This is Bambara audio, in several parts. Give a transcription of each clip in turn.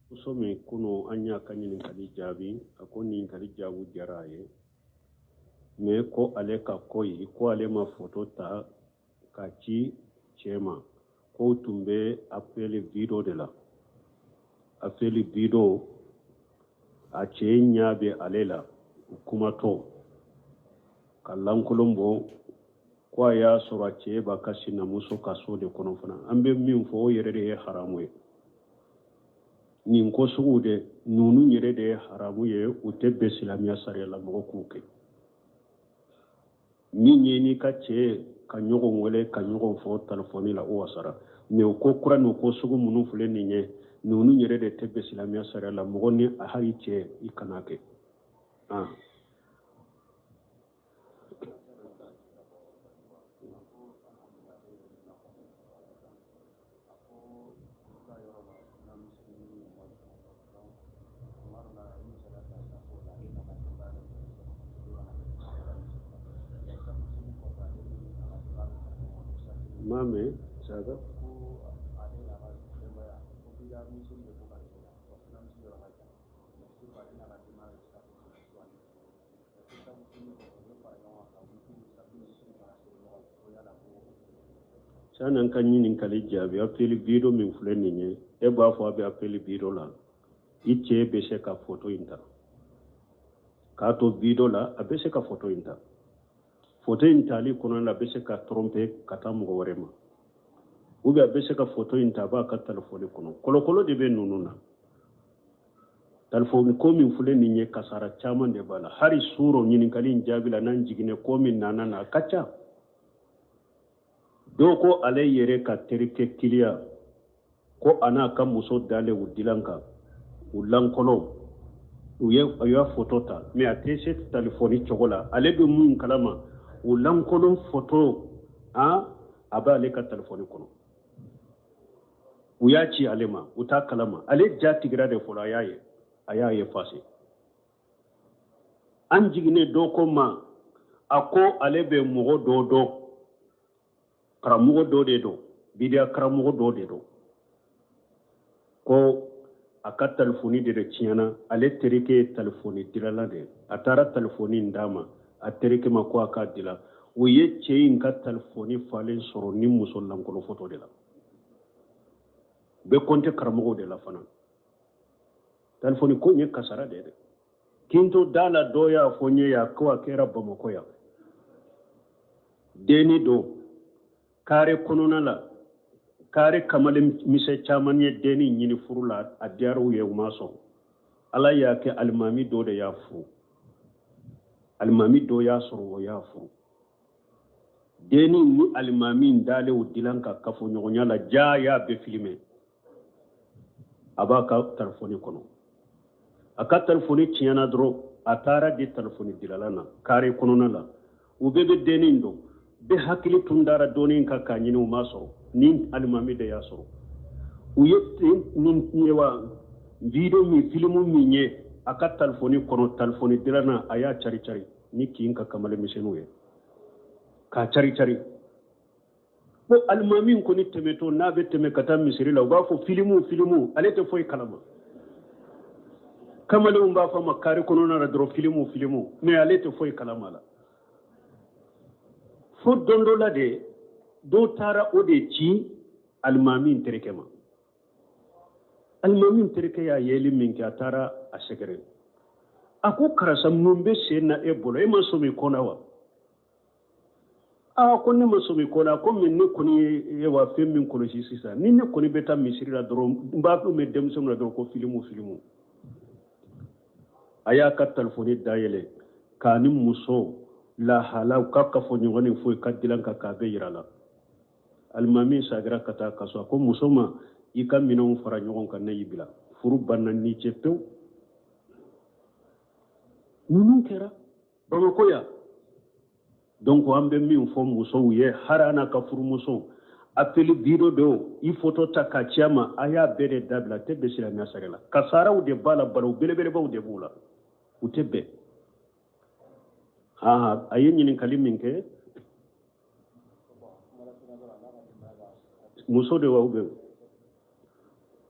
Muso min kunu an y'a ka ɲininkali jaabi, a ko ɲininkali jaabu diyara a ye, mais ko ale ka ko ye ko ale ma foto ta ka ci cɛ ma, k'o tun bɛ appel vidéo de la. Appel vidéo, a cɛ ɲɛ bɛ ale la, u kumatɔ ka lankolon bɔ, ko a y'a sɔrɔ a cɛ b'a ka sinamuso ka so de kɔnɔ fana. An bɛ min fɔ, o yɛrɛ de ye haramu ye. Nin ko sugu de ninnu yɛrɛ de ye haramu ye, u tɛ bɛn silamɛya sariya la mɔgɔ k'u kɛ. Min ye n'i ka cɛ ka ɲɔgɔn wele ka ɲɔgɔn fɔ telefɔni la, o wasara. Mais o ko kura n'o ko sugu minnu filɛ nin ye, ninnu yɛrɛ de tɛ bɛn silamɛya sariya la mɔgɔ ni a hali cɛ i kana kɛ. Ah. M'a mɛn saga. Sani an ka ɲininkali jaabi, appel vidéo min filɛ nin ye, e b'a fɔ a bɛ appel vidéo la, i cɛ bɛ se ka foto in ta k'a to vidéo la, a bɛ se ka foto in ta. Foto in tali kɔnɔna la, a bɛ se ka tromper ka taa mɔgɔ wɛrɛ ma, ou bien a bɛ se ka foto in ta, a b'a ka telefɔni kɔnɔ. Kɔlɔkɔlɔ de bɛ ninnu na. Telefɔni ko min filɛ nin ye, kasara caman de b'a la. Hali suro ɲininkali in jaabi la, n'an jiginɛ ko min nana na, a ka ca. Dɔw ko ale yɛrɛ ka terikɛ kiliya ko a n'a ka muso dalen u dilan kan, u lankolon, u ye a y'a foto ta, mais a tɛ se telefɔni cogo la. Ale bɛ mun kalama, u lankolon foto, a b'ale ka telefɔni kɔnɔ. U y'a ci ale ma, u t'a kalama. Ale ja tigira de fɔlɔ, a y'a ye, a y'a effacer. An jiginnen dɔ ko ma, a ko ale bɛ mɔgɔ dɔ dɔn, karamɔgɔ dɔ de don, bidiya karamɔgɔ dɔ de don, ko a ka telefɔni de tiɲɛna. Ale terikɛ ye telefɔni dilala de ye, a taara telefɔni in d'a ma, a terikɛ ma, ko a k'a dila. U ye cɛ in ka telefɔni falen sɔrɔ ni muso lankolon foto de la. U bɛ kɔnte karamɔgɔw de la fana. Telefɔni ko in ye kasara de ye dɛ. K'i to da la, dɔ y'a fɔ n ye yan ko a kɛra Bamakɔ yan, denni don kare kɔnɔna la, kare kamalen misɛn caman ye denni ɲini furu la, a diyara u ye, u ma sɔn. Ala y'a kɛ alimami dɔ de y'a furu, alimami dɔ y'a sɔrɔ, o y'a furu. Denni ni alimami dalen u dilan ka kafoɲɔgɔnya la, ja y'a bɛɛ filime, a b'a ka telefɔni kɔnɔ. A ka telefɔni tiɲɛna dɔrɔn, a taara di telefɔni dilala na kare kɔnɔna la. U bɛɛ bɛ denni dɔn, bɛɛ hakili tun dara dɔɔnin kan k'a ɲini, u m'a sɔrɔ, ni alimami de y'a sɔrɔ. U ye nin wa video min filimu min ye a ka telefɔni kɔnɔ, telefɔni dilanna a y'a cari cari ni kin ka kamalen misɛnninw ye k'a cari cari. Ko alimami kɔni tɛmɛtɔ, n'a bɛ tɛmɛ ka taa misiri la, u b'a fɔ filimu filimu, ale tɛ foyi kalama. Kamalenw b'a fɔ a ma kari kɔnɔna la dɔrɔn filimu filimu, mais ale tɛ foyi kalama la. Fo don dɔ la de, dɔw taara o de ci alimami terikɛ ma. Alimami terikɛ y'a yeli min kɛ, a taara a sɛgɛrɛ, a ko karisa, mun bɛ sen na e bolo? E ma sɔmi ko la wa? Aa, ko ne ma sɔmi ko la, ko mais ne kɔni ye wa fɛn min kɔlɔsi sisan, ni ne kɔni bɛ taa misiri la dɔrɔn, n b'a mɛn denmisɛnninw la dɔrɔn ko filimu filimu. A y'a ka telefɔni dayɛlɛ k'a ni muso lahala u ka kafoɲɔgɔn ni foyi ka dilan kan k'a bɛɛ yira la. Alimami sagira ka taa kaso. A ko muso ma, i ka minɛnw fara ɲɔgɔn kan, ne y'i bila, furu banna ni cɛ pewu. Ninnu kɛra Bamakɔ yan. Donc an bɛ min fɔ musow ye, hali an n'a ka furumusow, appel vidéo dɔw, i foto ta k'a ci a ma, a y'a bɛɛ de dabila. A tɛ bɛn silamɛya sariya la. Kasaraw de b'a la, balawu belebelebaw de b'u la, u tɛ bɛn. A ye ɲininkali min kɛ, muso de wa? Bɛ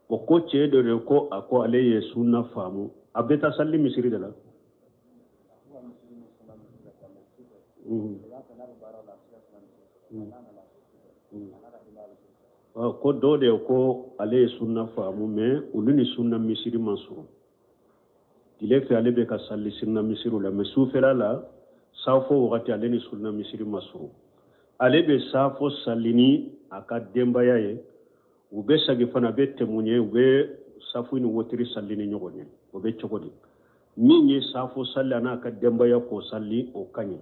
O ko cɛ dɔ de ko a ko ale ye sunna faamu, a bɛ taa sali misiri de la. Ko dɔ de ko ale ye sunna faamu, mais olu ni sunna misiri man surun. Tile fɛ ale bɛ ka sali sunna misiriw la, mais sufɛla la safo wagati ale ni sunna misiri ma surun. Ale bɛ safo sali ni a ka denbaya ye, u bɛ sagi fana, bɛ tɛmɛ ye, u bɛ safo ni wotiri sali ni ɲɔgɔn ye. O bɛ cogo di? Min ye safo sali a n'a ka denbaya k'o sali, o ka ɲi.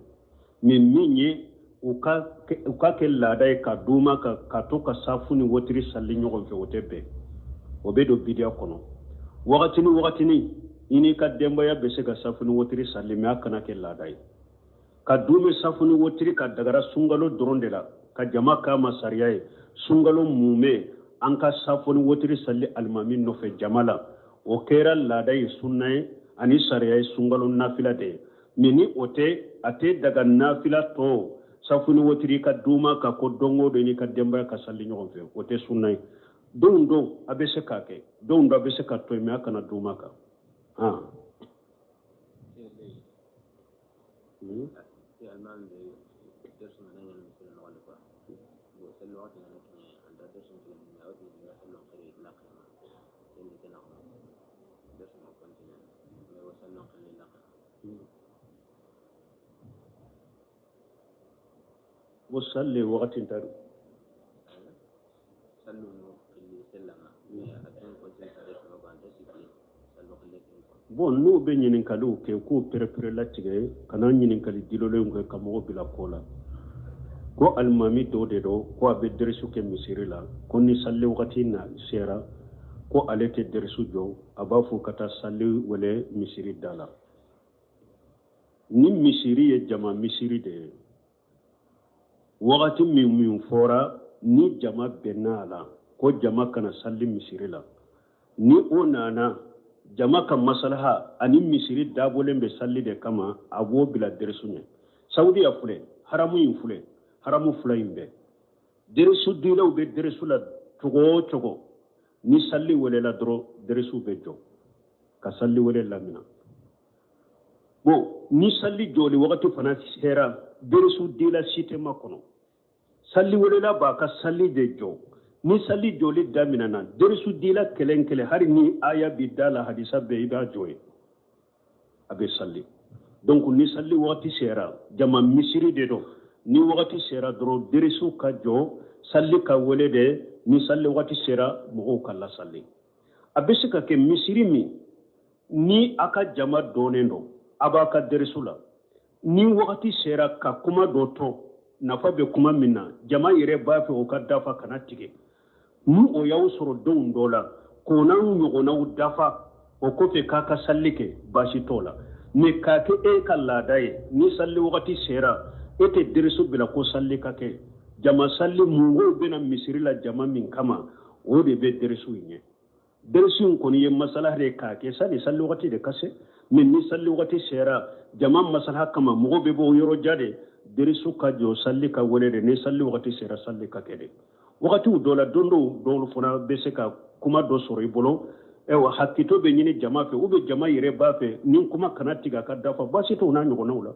Mais min ye u ka kɛ laada ye ka d'u ma ka to ka safo ni wotiri sali ɲɔgɔn fɛ, o tɛ bɛn, o bɛ don bidiya kɔnɔ. Wagati ni wagatini i n'i ka denbaya bɛ se ka safo ni wotiri sali, mais a kana kɛ laada ye ka dume safo ni wotiri ka dagara sunkalo dɔrɔn de la, ka jama k'a ma sariya ye. Sunkalo mumɛ an ka safo ni wotiri sali alimami nɔfɛ jama la, o kɛra laada ye, sunna ye ani sariya ye, sunkalo nafila de ye. Mais ni o tɛ, a tɛ daga nafila tɔ safo ni wotiri ka d'u ma ka ko don o don i n'i ka denbaya ka sali ɲɔgɔn fɛ, o tɛ sunna ye. Don dɔw a bɛ se k'a kɛ, don dɔ a bɛ se ka to yen, mais a kana d'u ma kan. O salli wagati ta don. Bon, n'u bɛ ɲininkaliw kɛ, k'u pɛrɛpɛrɛ latigɛ, kana ɲininkali dilolenw kɛ ka mɔgɔ bila ko la. Ko alimami dɔ de don, ko a bɛ derisu kɛ misiri la, ko ni sali wagati na sera, ko ale tɛ derisu jɔ, a b'a fɔ ka taa sali wele misiri da la. Ni misiri ye jama misiri de ye, wagati min fɔra ni jama bɛnna a la ko jama kana sali misiri la, ni o nana jama ka masalaha ani misiri dabɔlen bɛ sali de kama, a b'o bila derisu ɲɛ. Saudiya filɛ, haramu in filɛ, haramu fila in bɛɛ derisu dilaw bɛ derisu la cogo o cogo, ni sali welela dɔrɔn derisu bɛ jɔ ka sali wele lamina. Bon, ni sali jɔli wagati fana sera, derisu dila si tɛ ma kɔnɔ, sali welela b'a ka sali de jɔ. Ni sali jɔli daminɛna, derisu dila kelen kelen, hali ni aya bi da la, hadisa bɛɛ i b'a jɔ ye, a bɛ sali. Donc ni sali wagati sera, jama misiri de don, ni wagati sera dɔrɔn derisu ka jɔ, sali ka wele de, ni sali wagati sera mɔgɔw ka lasali. A bɛ se ka kɛ misiri min ni a ka jama dɔnnen don, a b'a ka derisu la, ni wagati sera ka kuma dɔ tɔ nafa bɛ kuma min na, jama yɛrɛ b'a fɛ o ka dafa kana tigɛ. Ni o y'aw sɔrɔ donw dɔ la, k'o n'aw ɲɔgɔnnaw dafa, o kɔfɛ k'a ka sali kɛ, baasi t'o la. Mais k'a kɛ e ka laada ye, ni sali wagati sera e tɛ derisu bila ko sali ka kɛ, jama sali mɔgɔw bɛna misiri la jama min kama, o de bɛ derisu in ɲɛ. Derisu in kɔni ye masala de k'a kɛ sani sali wagati de ka se, mais ni sali wagati sera jama masala kama, mɔgɔ bɛ bɔ yɔrɔ ja de, derisu ka jɔ, sali ka wele de, ni sali wagati sera sali ka kɛ de. Wagatiw dɔ la, don dɔw fana bɛ se ka kuma dɔ sɔrɔ i bolo, ayiwa hakito bɛ ɲini jama fɛ, ou bien jama yɛrɛ b'a fɛ ni kuma kana tigɛ a ka dafa, baasi t'o n'a ɲɔgɔnnaw la.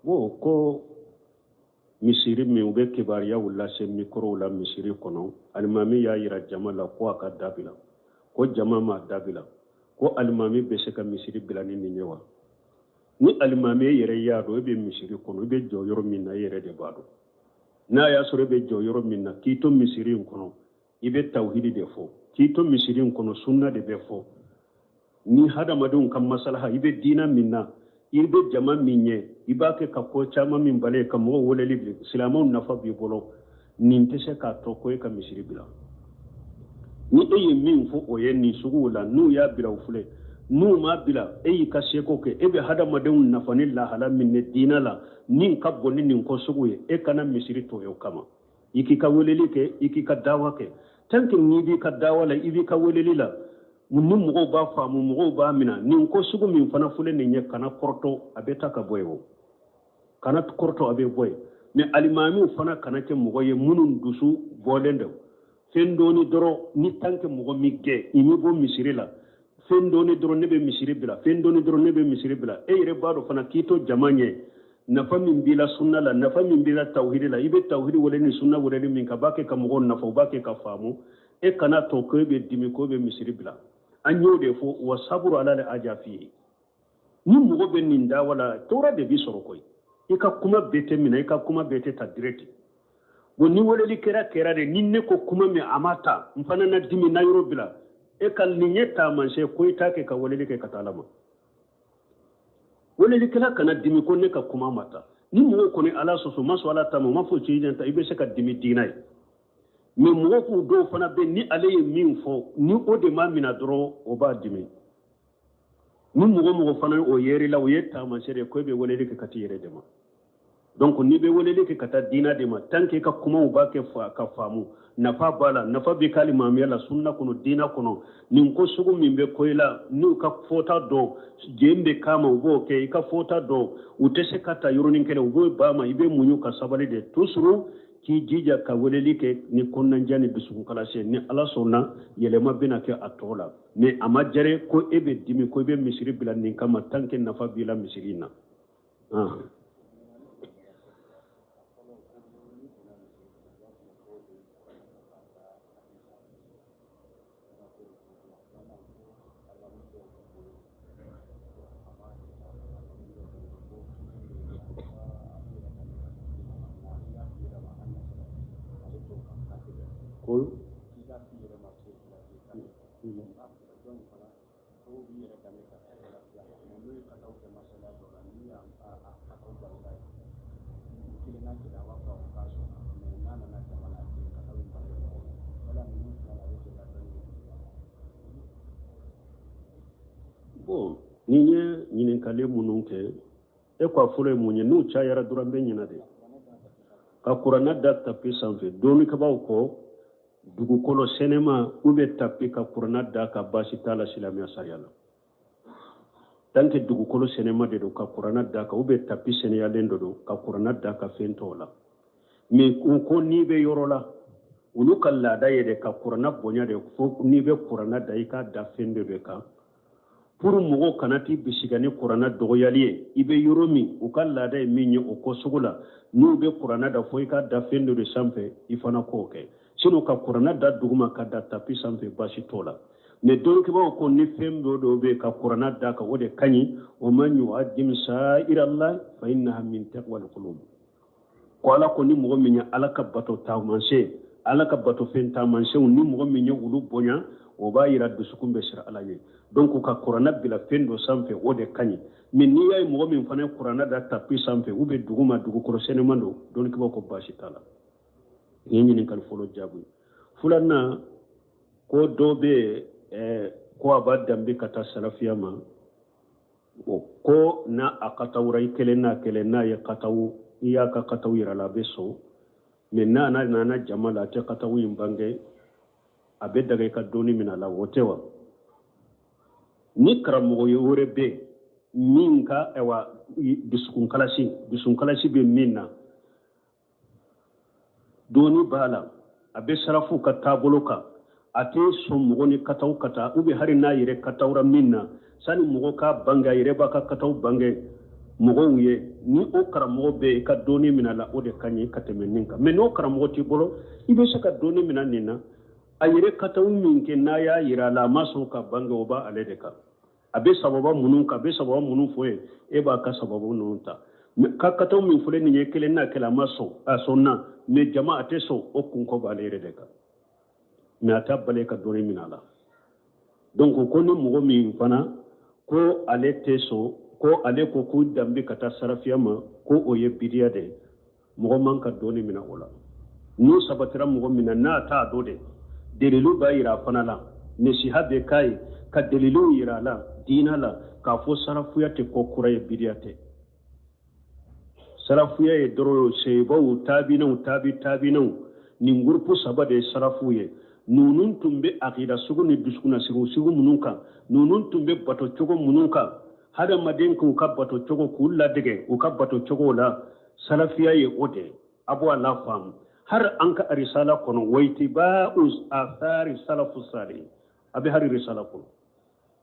Bon, ko misiri min u bɛ kibaruyaw lase mikorow la misiri kɔnɔ, alimami y'a yira jama la ko a ka dabila, ko jama ma dabila, ko alimami bɛ se ka misiri bila ni nin ye wa? Ni alimami yɛrɛ y'a dɔn e bɛ misiri kɔnɔ, i bɛ jɔ yɔrɔ min na, e yɛrɛ de b'a dɔn. N'a y'a sɔrɔ e bɛ jɔ yɔrɔ min na, k'i to misiri in kɔnɔ, i bɛ tawhidi de fɔ, k'i to misiri in kɔnɔ, sunna de bɛ fɔ. Ni hadamadenw ka masalaha, i bɛ diina min na, i bɛ jama min ɲɛ, i b'a kɛ ka ko caman min bali ka mɔgɔw weleli bi, silamɛw nafa b'i bolo, nin tɛ se k'a to ko e ka misiri bila. Ni e ye min fɔ o ye nin suguw la, n'u y'a bila u filɛ, n'u m'a bila, e y'i ka seko kɛ, e bɛ hadamadenw nafa ni lahala min ye diina la, nin ka bon ni nin ko sugu ye, e kana misiri to o kama. I k'i ka weleli kɛ, i k'i ka dawa kɛ. Tant que n'i b'i ka dawa la, i b'i ka weleli la, ni mɔgɔw b'a faamu, mɔgɔw b'a minɛ, nin ko sugu min fana filɛ nin ye, kana kɔrɔtɔ, a bɛ taa ka bɔ yen o. Kana kɔrɔtɔ, a bɛ bɔ yen. Mais alimamiw fana kana kɛ mɔgɔ ye minnu dusu bɔlen don fɛn dɔɔni dɔrɔn. Ni tant que mɔgɔ min gɛn i mi bɔ misiri la, fɛn dɔɔni dɔrɔn ne bɛ misiri bila, fɛn dɔɔni dɔrɔn ne bɛ misiri bila. E yɛrɛ b'a dɔn fana k'i to jama ɲɛ, nafa min b'i la sunna la, nafa min b'i la tawhidi la, i bɛ tawhidi wele ni sunna weleli min kan, b'a kɛ ka mɔgɔw nafa, u b'a kɛ ka faamu. E kana to ko e bɛ dimi, ko e bɛ misiri bila. An y'o de fɔ, wa saburu ala le aja f'i ye. Ni mɔgɔ bɛ nin dawa la, tɔɔrɔ de b'i sɔrɔ koyi. I ka kuma bɛɛ tɛ minɛ, i ka kuma bɛɛ tɛ ta direct. Bon, ni weleli kɛra de, ni ne ko kuma min a ma ta, n fana na dimi na yɔrɔ bila. E ka nin ye taamasiyɛn ko i t'a kɛ ka weleli kɛ ka taa ala ma. Welelikɛla kana dimi ko ne ka kuma ma ta. Ni mɔgɔw kɔni ala sɔsɔ, ma sɔn ala ta ma, ma fɔ ci ta, i bɛ se ka dimi diina ye. Mais mɔgɔ k'u dɔw fana bɛ, ni ale ye min fɔ, ni o de ma minɛ dɔrɔn, o b'a dimi. Ni mɔgɔ fana o yer'i la, o ye taamasiyɛn de ye ko e bɛ weleli kɛ ka t'i yɛrɛ de ma. Donc n'i bɛ weleli kɛ ka taa diina de ma, tant que i ka kumaw b'a kɛ ka faamu, nafa b'a la, nafa bɛ k'ale maamiya la sunna kɔnɔ, diina kɔnɔ, nin ko sugu min bɛ ko i la, n'u ka fɔta dɔn jɛn bɛ k'a ma, u b'o kɛ. I ka fɔta dɔn u tɛ se ka ta yɔrɔnin kelen, u b'o ba ma, i bɛ muɲu ka sabali de, toujours k'i jija ka weleli kɛ ni kɔnɔnajɛ ni dusukunkalasi. Ni ala sɔnna, yɛlɛma bɛna kɛ a tɔ la. Mais a ma jɛre ko e bɛ dimi ko i bɛ misiri bila nin kama, tant que nafa b'i la misiri in na. Ko bon, ni ye ɲininkali minnu kɛ, e ko a fɔlɔ ye mun ye? N'u cayara dɔrɔn n bɛ ɲinɛ de. Ka kuranɛ da tapi sanfɛ, dɔnnikɛbaaw kɔ dugukolo sɛnɛma u bɛ tapi ka kuranɛ da ka baasi t'a la silamɛya sariya la. Tant que dugukolo sɛnɛma de don ka kuranɛ da kan, u bɛ tapi sɛnɛyalen de don ka kuranɛ da ka fɛn tɔw la. Mais u ko n'i bɛ yɔrɔ la, olu ka laada ye de ka kuranɛ bonya de, fo n'i bɛ kuranɛ da, i k'a da fɛn dɔ de kan pour mɔgɔw kana t'i bisiga ni kuranɛ dɔgɔyali ye. I bɛ yɔrɔ min, u ka laada ye min ye o ko sugu la, n'u bɛ kuranɛ da, fo i k'a da fɛn dɔ de sanfɛ, i fana k'o kɛ. Sinon ka kuranɛ da duguma ka da tapi sanfɛ, baasi t'o la. Mais dɔnnikɛbaaw ko ni fɛn dɔ dɔ bɛ ka kuranɛ da kan, o de ka ɲi. O man yu'azzim sha'ira Allah fa innaha min taqwal qulub. Ko ala ko ni mɔgɔ min ye ala ka bato taamasiyɛn, ala ka bato fɛn taamasiyɛnw, ni mɔgɔ min ye olu bonya, o b'a yira dusukun bɛ siran ala ye. Donc ka kuranɛ bila fɛn dɔ sanfɛ, o de ka ɲi. Mais n'i y'a ye mɔgɔ min fana ye kuranɛ da tapi sanfɛ ou bien duguma, dugukolo sɛnɛman don, dɔnnikɛbaaw ko baasi t'a la. Nin ye ɲininkali fɔlɔ jaabi. Filanan, ko dɔ bɛ yen ko a b'a danbe ka taa salafiya ma, o ko n'a a katawura i kelen n'a kelen, n'a ye katawu, i y'a ka katawu yira la, a bɛ sɔn. Mais n'a nana jama la, a tɛ katawu in bange, a bɛ daga i ka dɔɔni minɛ a la, o tɛ wa? Ni karamɔgɔ ye wɛrɛ bɛ min ka ayiwa dusukunkalasi bɛ min na, dɔɔni b'a la, a bɛ sarafu ka taabolo kan, a tɛ sɔn mɔgɔ ni kataw ka taa, ou bien hali n'a yɛrɛ katawura min na, sani mɔgɔ k'a bange, a yɛrɛ b'a ka kataw bange mɔgɔw ye, ni o karamɔgɔ bɛ i ka dɔɔni minɛ la, o de ka ɲi ka tɛmɛ nin kan. Mais n'o karamɔgɔ t'i bolo, i bɛ se ka dɔɔni minɛ nin na. A yɛrɛ kataw min kɛ, n'a y'a yira a la, a ma sɔn ka bange, o b'ale de kan. A bɛ sababa minnu kan, a bɛ sababa minnu fɔ ye, e b'a ka sababu ninnu ta. Ka kataw min filɛ nin ye, kelen n'a kelen, a ma sɔn, a sɔnna, mais jama a tɛ sɔn, o kunkɔ b'ale yɛrɛ de kan. Mais a t'a bali ka dɔɔni minɛ a la. Donc ko ni mɔgɔ min fana ko ale tɛ sɔn, ko ale ko k'u danbe ka taa sarafiya ma, ko o ye bidiya de ye, mɔgɔ man ka dɔɔni minɛ o la. N'o sabatira mɔgɔ min na, n'a t'a dɔn de, dalilu b'a yira a fana la, nasiha bɛ k'a ye ka daliluw yira a la diinɛ la, k'a fɔ sarafuya tɛ ko kura ye, bidiya tɛ. Sarafuya ye dɔrɔn sebaw, taabinaw, tabi taabinaw, nin gurupu saba de ye sarafu ye. Ninnu tun bɛ akida sugu ni dusukunnasiriw sugu minnu kan, ninnu tun bɛ bato cogo minnu kan, hadamaden k'u ka bato cogo k'u ladege u ka bato cogo la, salafiya ye o de ye. A b'o la faamu hari an ka risala kɔnɔ, wa itiba'u athari salafu salih, a bɛ hari risala kɔnɔ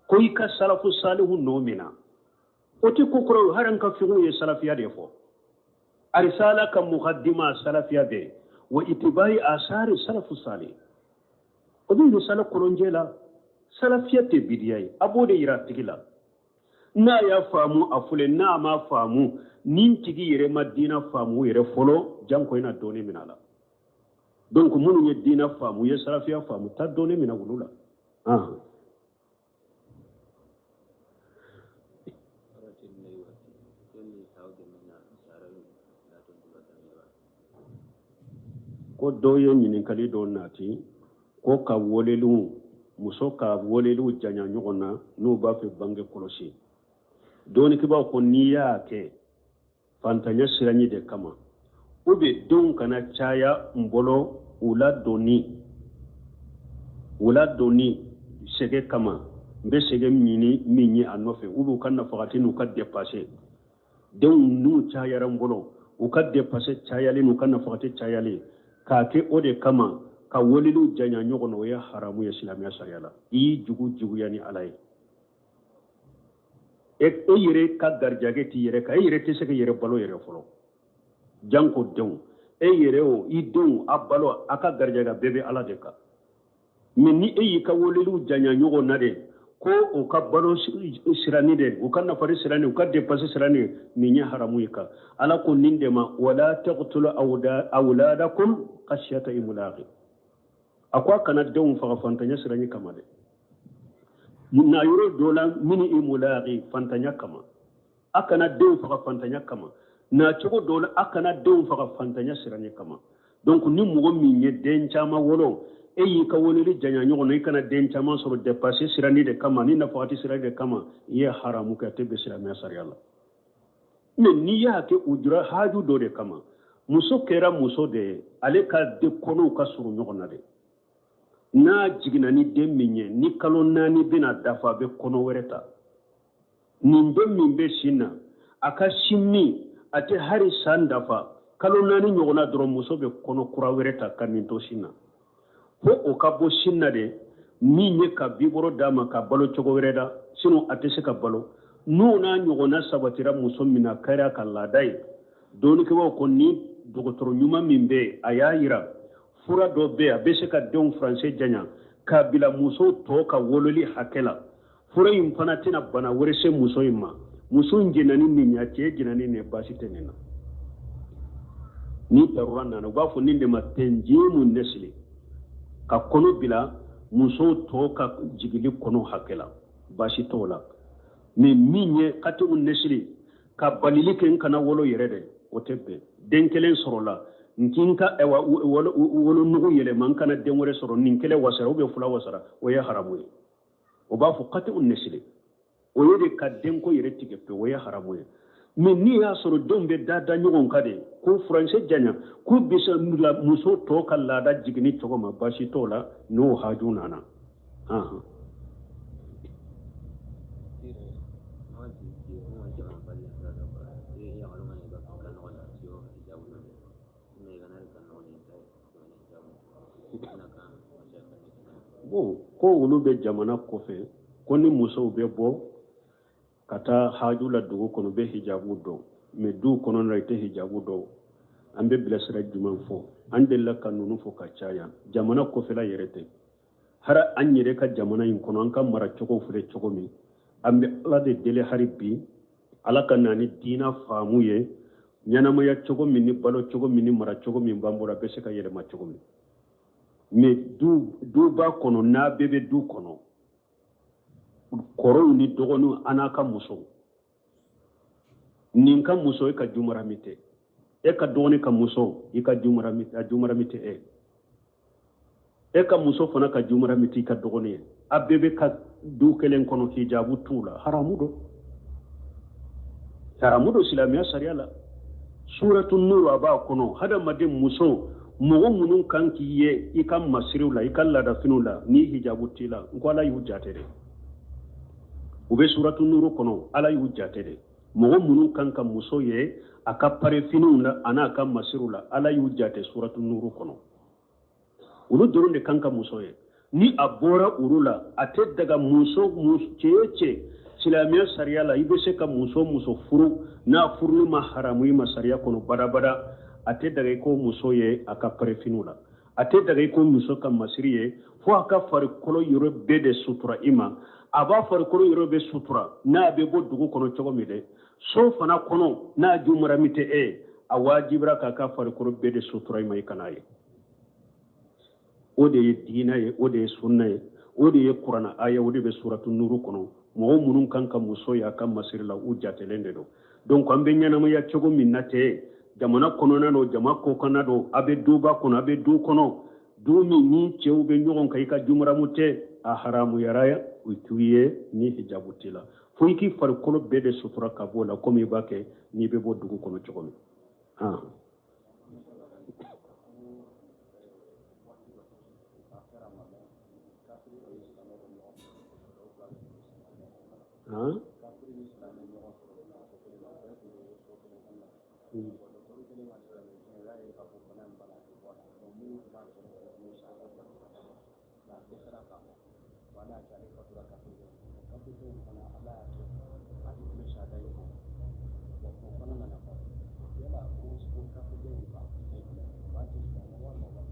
ko i ka salafu salihu nɔ minɛ. O tɛ ko kura ye, hari an ka figiw ye salafiya de fɔ. Arisala ka mukaddima salafiya bɛ wa itibai asari salafu salih, o bɛ risala kɔnɔnjɛ la. Salafiya tɛ bidiya ye, a b'o de yira a tigi la. N'a y'a faamu a fɔlen, n'a ma faamu, ni tigi yɛrɛ ma diina faamu yɛrɛ fɔlɔ, janko i na dɔɔni minɛ a la. Donc minnu ye diina faamu, ye salafiya faamu, taa dɔɔni minɛ olu la. Ko dɔw ye ɲininkali dɔ nati ko ka woleliw, muso ka woleliw janya ɲɔgɔn na n'u b'a fɛ bange kɔlɔsi. Dɔnnikɛbaaw ko n'i y'a kɛ fantanya siranɲɛ de kama, ou bien denw kana caya n bolo u ladonni sɛgɛ kama, n bɛ sɛgɛ ɲini min ye a nɔfɛ, ou bien u ka nafakati n'u ka dépense. Denw n'u cayara n bolo, u ka dépense cayalen n'u ka nafakati cayalen, k'a kɛ o de kama ka woleliw janya ɲɔgɔn na, o ye haramu ye silamɛya sariya la. I y'i jugu juguya ni Ala ye. E yɛrɛ ka garijɛgɛ t'i yɛrɛ kan, e yɛrɛ tɛ se k'i yɛrɛ balo yɛrɛ fɔlɔ, janko denw. E yɛrɛ o, i denw a balo, a ka garijɛgɛ bɛɛ bɛ Ala de kan. Mais ni e y'i ka woleliw janya ɲɔgɔn na de, ko u ka balo sirani de, u ka nafari sirani, u ka dépense sirani, nin ye haramu ye kan. Ala ko nin de ma, wala taqtulu awladakum khashyata imlaqi. A ko a kana denw faga fantanya sirani kama dɛ. Na yɔrɔ dɔ la min imlaqi, fantanya kama. A kana denw faga fantanya kama. Na cogo dɔ la, a kana denw faga fantanya sirani kama. Donc ni mɔgɔ min ye den caman wolo, e y'i ka wololi janya ɲɔgɔn na, i kana den caman sɔrɔ dépense sirani de kama, ni nafakati sirani de kama, i ye haramu kɛ, a tɛ bɛn silamɛya sariya la. Mais n'i y'a kɛ ujura haju dɔ de kama, muso kɛra muso de ye, ale ka den kɔnɔw ka surun ɲɔgɔn na de. N'a jiginna ni den min ye, ni kalo 4 bɛna dafa, a bɛ kɔnɔ wɛrɛ ta. Nin den min bɛ sin na, a ka sin min, a tɛ hali san dafa, kalo 4 ɲɔgɔnna dɔrɔn, muso bɛ kɔnɔ kura wɛrɛ ta ka nin to sin na. Fo o ka bɔ sin na de, min ye ka bibɔrɔ d'a ma ka balo cogo wɛrɛ da, sinon a tɛ se ka balo. N'o n'a ɲɔgɔnna sabatira muso min na, kɛra ka laada ye. Dɔnnikɛbaaw ko ni dɔgɔtɔrɔ ɲuman min bɛ yen, a y'a yira fura dɔ bɛ yen, a bɛ se ka denw furancɛ janya k'a bila muso tɔ ka wololi hakɛ la. Fura in fana tɛna bana wɛrɛ se muso in ma. Muso in jɛnna ni nin ye, a cɛ jɛnna ni nin ye, baasi tɛ nin na. Ni darura nana, u b'a fɔ nin de ma tɛnjimu nɛsili, ka kɔnɔ bila muso tɔ ka jigili kɔnɔ hakɛ la, baasi t'o la. Mais min ye katiw nɛsili, ka balili kɛ n kana wolo yɛrɛ dɛ, o tɛ bɛn. Den kelen sɔrɔla, n k'i ka wolonugu yɛlɛma, n kana den wɛrɛ sɔrɔ, nin kelen wasara ou bien fila wasara, o ye haramu ye. O b'a fɔ katiw nɛsili, o ye de ka denko yɛrɛ tigɛ pewu, o ye haramu ye. Mais n'i y'a sɔrɔ denw bɛ da da ɲɔgɔn kan de, k'o furancɛ janya, k'u bɛ se muso tɔ ka laada jiginni cogo ma, baasi t'o la n'o haju nana. Bon, ko olu bɛ jamana kɔfɛ, ko ni musow bɛ bɔ ka taa haju la dugu kɔnɔ, u bɛ hijabu dɔn, mais du kɔnɔna la i tɛ hijabu dɔn. An bɛ bilasira jumɛn fɔ? An delila ka ninnu fɔ ka caya. Jamana kɔfɛla yɛrɛ tɛ, hara an yɛrɛ ka jamana in kɔnɔ, an ka mara cogo filɛ cogo min, an bɛ Ala de deli hari bi, Ala ka na ni diina faamu ye, ɲɛnamaya cogo min ni balo cogo min ni mara cogo min b'an bolo, a bɛ se ka yɛlɛma cogo min. Mais duba kɔnɔ, n'a bɛɛ bɛ du kɔnɔ, kɔrɔw ni dɔgɔninw an n'a ka musow, nin ka muso e ka jumarami tɛ, e ka dɔgɔnin ka muso i ka jumarami, a jumarami tɛ e, e ka muso fana ka jumarami tɛ i ka dɔgɔnin ye. A bɛɛ bɛ ka du kelen kɔnɔ, hijabu t'u la, haramu don, haramu don silamɛya sariya la. Suratu Nuru a b'a kɔnɔ, hadamaden muso Mɔgɔ minnu kan k'i ye i ka masiriw la, i ka laadafiniw la, ni hijabu t'i la, n ko Ala y'u jate de. U bɛ suratu nuru kɔnɔ, Ala y'u jate de. Mɔgɔ minnu kan ka muso ye a ka parefiniw la an'a ka masiriw la, Ala y'u jate suratu nuru kɔnɔ. Olu dɔrɔn de kan ka muso ye. Ni a bɔra olu la, a tɛ daga muso cɛ o cɛ silamɛya sariya la, i bɛ se ka muso muso furu n'a furuli ma haramu i ma sariya kɔnɔ badabada, a tɛ daga i k'o muso ye a ka parefiniw la, a tɛ daga i k'o muso ka masiri ye, fo a ka farikolo yɔrɔ bɛɛ de sutura i ma. A b'a farikolo yɔrɔ bɛɛ sutura n'a bɛ bɔ dugu kɔnɔ cogo min dɛ, so fana kɔnɔ n'a jumarami tɛ e ye, a wajibira k'a ka farikolo bɛɛ de sutura i ma, i kan'a ye. O de ye diinɛ ye, o de ye sunna ye, o de ye kurana aya, o de bɛ suratu nuru kɔnɔ. Mɔgɔ minnu kan ka muso ye a ka masiri la, u jatelen de don. Donc an bɛ ɲɛnamaya cogo min na ten, jamana kɔnɔna don, jama kɔkanna don, a bɛ duba kɔnɔ, a bɛ du kɔnɔ, du min ni cɛw bɛ ɲɔgɔn kan, i ka jumaramu tɛ, a haramuyara u t'u ye ni hijabu t'i la, fo i k'i farikolo bɛɛ de sutura ka bɔ o la, komi i b'a kɛ n'i bɛ bɔ dugu kɔnɔ cogo min. Han?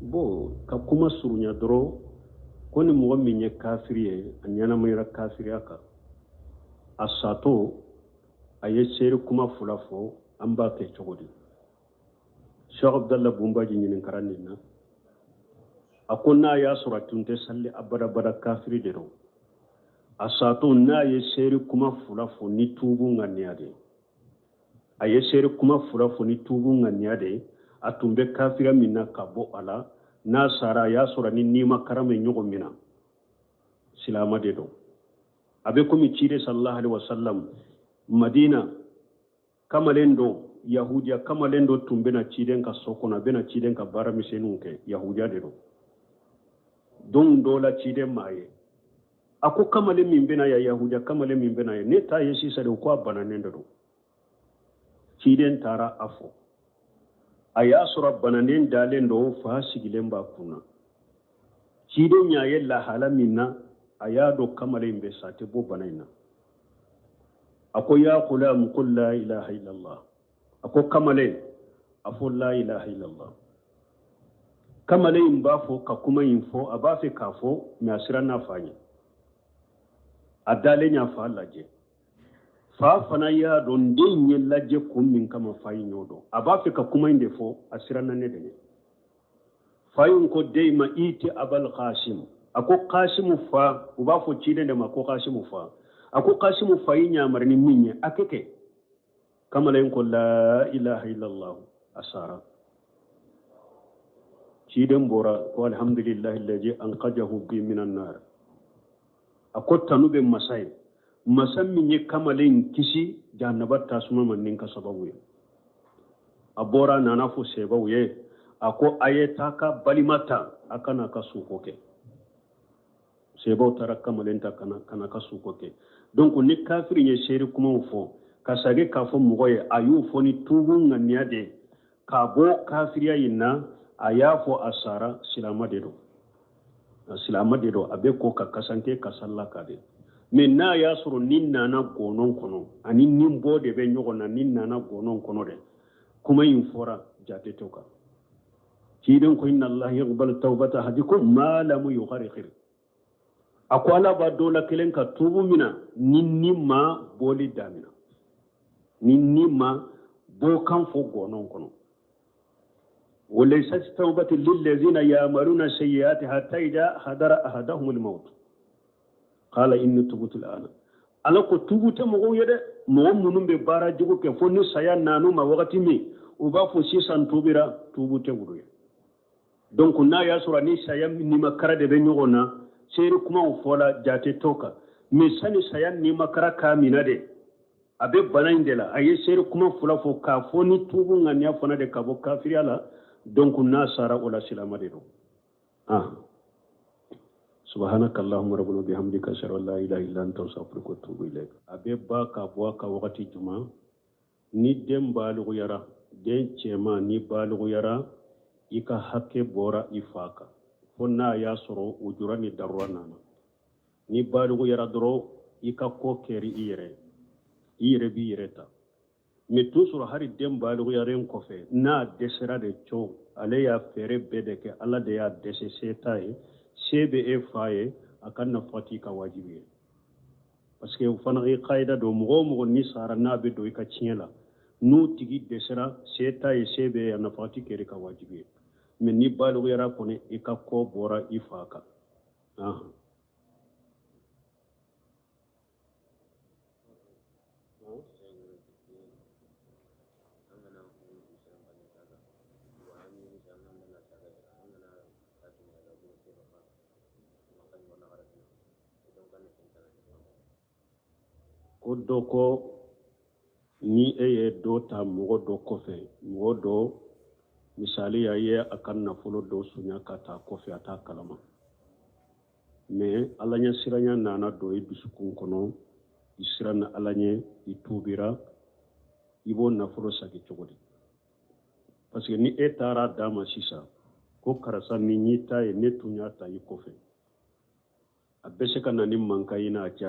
Bon, ka kuma surunya dɔrɔn, ko ni mɔgɔ min ye kafiri ye, a ɲɛnamayara kafiriya kan, a satɔ a ye seere kuma fila fɔ, an b'a kɛ cogo di? Cheikh Abdallah Bumbaji ɲininkara nin na, a ko n'a y'a sɔrɔ a tun tɛ sali abadabada, kafiri de don, a satɔ n'a ye seere kuma fila fɔ ni tuubu ŋaniya de ye, a ye seere kuma fila fɔ ni tuubu ŋaniya de ye, a tun bɛ kafiriya min na ka bɔ a la, n'a sara a y'a sɔrɔ ni nimakara bɛ ɲɔgɔn min na, silama de don. A bɛ komi ciden sallallahu alaihi wasallam Madina kamalen dɔ, yahudiya kamalen dɔ tun bɛna ciden ka so kɔnɔ, a bɛna ciden ka baara misɛnninw kɛ, yahudiya de don. Don dɔ la ciden m'a ye, a ko kamalen min bɛna yan, yahudiya kamalen min bɛna yan, ne t'a ye sisan de, ko a bananen de don. Ciden taara a fɔ, a y'a sɔrɔ a bananen dalen don, fa sigilen b'a kun na. Ciden y'a ye lahala min na, a y'a dɔn kamalen in bɛ sa, a tɛ bɔ bana in na. A ko ya gulam qul la ilaha illallah. A ko kamalen, a fɔ la ilaha illallah. Kamalen in b'a fɔ ka kuma in fɔ, a b'a fɛ k'a fɔ, mais a siranna fa ɲɛ. A dalen y'a fa lajɛ, fa fana y'a dɔn den ye lajɛ kun min kama, fa in y'o dɔn, a b'a fɛ ka kuma in de fɔ, a siranna ne de ɲɛ. Fa in ko den ma iti abal qasim. A ko kasimu fa, u b'a fɔ ciden de ma ko kasimu fa. A ko kasimu fa y'i ɲamari ni min ye, a kɛ kɛ. Kamalen ko la ilaha illallah, a sara. Ciden bɔra ko alhamdulillahi allazi anqajahu bi minan nar. A ko tanu bɛ masa ye, masa min ye kamalen kisi jahanaba tasuma ma ni ka sababu ye. A bɔra a nana fɔ sebaw ye, a ko a ye taa ka balima ta, a ka n'a ka suko kɛ. Sebaw taara kamalen ta ka n'a ka suko kɛ. Donc ni kafiri ye seere kumaw fɔ ka sagi k'a fɔ mɔgɔ ye, a y'o fɔ ni tuubu ŋaniya de ye k'a bɔ kafiriya in na, a y'a fɔ a sara, silama de don, silama de don, a bɛ ko ka kasanke ka salila ka de. Mais n'a y'a sɔrɔ ni nana gɔnɔn kɔnɔ, ani ni bɔ de bɛ ɲɔgɔn na, ni nana gɔnɔn kɔnɔ dɛ, kuma in fɔra jate t'o kan. Ciden ko inna allaha yaqbalu tawbata ahadikum ma lam yugharghir. A ko ala b'a dɔ la kelen ka tuubu mina ni ni ma bɔli damina, ni ni ma bɔkan fɔ gɔnɔn kɔnɔ. Walaysat tawbatu lillazina ya'maluna sayyi'ati hatta idha hadara ahadahum al-maut qala inni tubtu al-ana. Ala ko tuubu tɛ mɔgɔw ye dɛ, mɔgɔ minnu bɛ baara jugu kɛ fo ni saya nan'u ma wagati min, u b'a fɔ sisan tuubira, tuubu tɛ olu ye. Donc n'a y'a sɔrɔ ni saya nimakara de bɛ ɲɔgɔn na, seere kumaw fɔla jate t'o kan. Mais sani saya nimakara k'a minɛ de, a bɛ bana in de la, a ye seere kuma fila fɔ k'a fɔ ni tuubu ŋaniya fana de ka bɔ kafiriya la, Donc n'a sara o la, silama de don. Ah, subhanaka allahumma rabbana bihamdika, ashhadu an la ilaha illa anta, astaghfiruka wa atubu ilaik. A bɛ ba ka bɔ a ka wagati juma ni den baliguyara, den cɛman ni baliguyara, i ka hakɛ bɔra i fa kan, fo n'a y'a sɔrɔ ujura ni darura nana. Ni baliguyara dɔrɔn, i ka ko kɛri i yɛrɛ, i yɛrɛ b'i yɛrɛ ta. Mais toujours hali den baliguyaren kɔfɛ, n'a dɛsɛra de co, ale y'a fɛɛrɛ bɛɛ de kɛ, Ala de y'a dɛsɛ, se t'a ye, se bɛ e fa ye, a ka nafakati ka wajibi ye, parce que o fana ye kayida don. Mɔgɔ o mɔgɔ ni sara n'a bɛ don i ka tiɲɛ la, n'u tigi dɛsɛra, se t'a ye, se bɛ ye, a nafakati kɛra ka wajibi ye. Mais ni baliguyara kɔni, i ka ko bɔra i fa kan. Ko dɔ ko ni e ye dɔ ta mɔgɔ dɔ kɔfɛ, mɔgɔ dɔ misali y'a ye a ka nafolo dɔ sonya ka taa kɔfɛ, a t'a kalama, mais Ala ɲɛ siranya nana don i dusukun kɔnɔ, i siranna Ala ɲɛ, i tuubira, i b'o nafolo sagi cogo di? Parce que ni e taara d'a ma sisan ko karisa, nin y'i ta ye, ne tun y'a ta i kɔfɛ, a bɛ se ka na ni mankan ye n'a cɛ.